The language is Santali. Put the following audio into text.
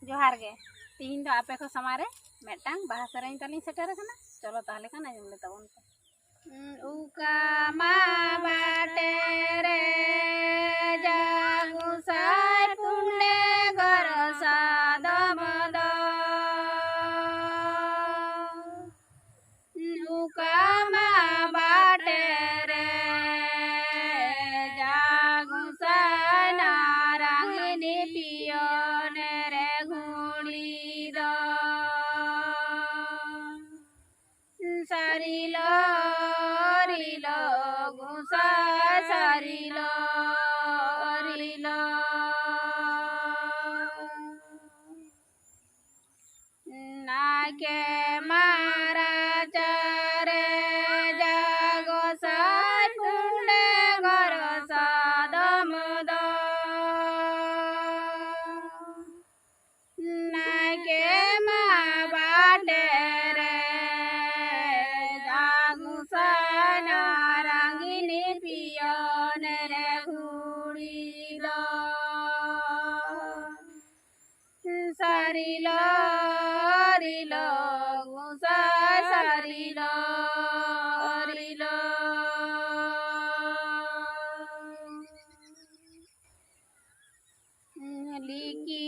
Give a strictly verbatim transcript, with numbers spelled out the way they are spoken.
ᱡᱚᱦᱟᱨ ᱜᱮ᱾ ᱛᱤᱦᱤᱧ ᱫᱚ ᱟᱯᱮ ᱠᱚ ᱥᱟᱢᱟᱝ ᱨᱮ ᱢᱤᱫᱴᱟᱝ ᱵᱟᱦᱟ ᱥᱮᱨᱮᱧ ᱛᱟᱞᱤᱧ ᱥᱮᱴᱮᱨ ᱟᱠᱟᱱᱟ᱾ ᱪᱚᱞᱚ ᱛᱟᱦᱚᱞᱮ ᱠᱷᱟᱱ ᱟᱸᱡᱚᱢ ᱞᱮ ᱛᱟᱵᱚᱱ ᱯᱮ᱾ ᱚᱠᱟ ᱢᱟ ᱵᱟᱴᱮ ᱨᱮ ᱡᱟ ᱜᱚᱸᱥᱟᱭ ᱯᱩᱸᱰᱮ ᱜᱚᱨᱚ ᱥᱟᱫᱚᱢ ᱫᱚ᱾ ᱚᱠᱟ ᱢᱟ ᱵᱟᱴᱮ ᱨᱮ ᱡᱟ ᱜᱚᱸᱥᱟᱭ ᱱᱟᱨᱟᱭᱚᱱᱤ ᱯᱤᱭᱚᱱ ᱨᱮ ᱜᱷᱩᱲᱤ ᱫᱚ᱾ ᱥᱟᱹᱨᱤᱞᱚ, ᱨᱤᱞᱚ, ᱜᱚᱸᱥᱟᱭ ᱥᱟᱹᱨᱤᱞᱚ, ᱨᱤᱞᱚ᱾ ᱱᱟᱭᱠᱮ ᱢᱟ ᱨᱟᱪᱟ ᱨᱮ ᱡᱟ ᱜᱚᱸᱥᱟᱭ ᱯᱩᱸᱰᱮ ᱜᱚᱨᱚ ᱥᱟᱫᱚᱢ ᱫᱚ᱾ ᱱᱟᱭᱠᱮ ᱢᱟ ᱵᱟᱴᱮ ᱨᱮ ᱡᱟ ᱜᱚᱸᱥᱟᱭ ᱱᱟᱨᱟᱭᱚᱱᱤ ᱯᱤᱭᱚᱱ ᱨᱮ ᱜᱷᱩᱲᱤ ᱫᱚ᱾ ᱥᱟᱹᱨᱤᱞᱚ, ᱨᱤᱞᱚ, ᱜᱚᱸᱥᱟᱭ ᱥᱟᱹᱨᱤᱞᱚ, ᱨᱤᱞᱚ᱾ ᱞᱤᱠᱤ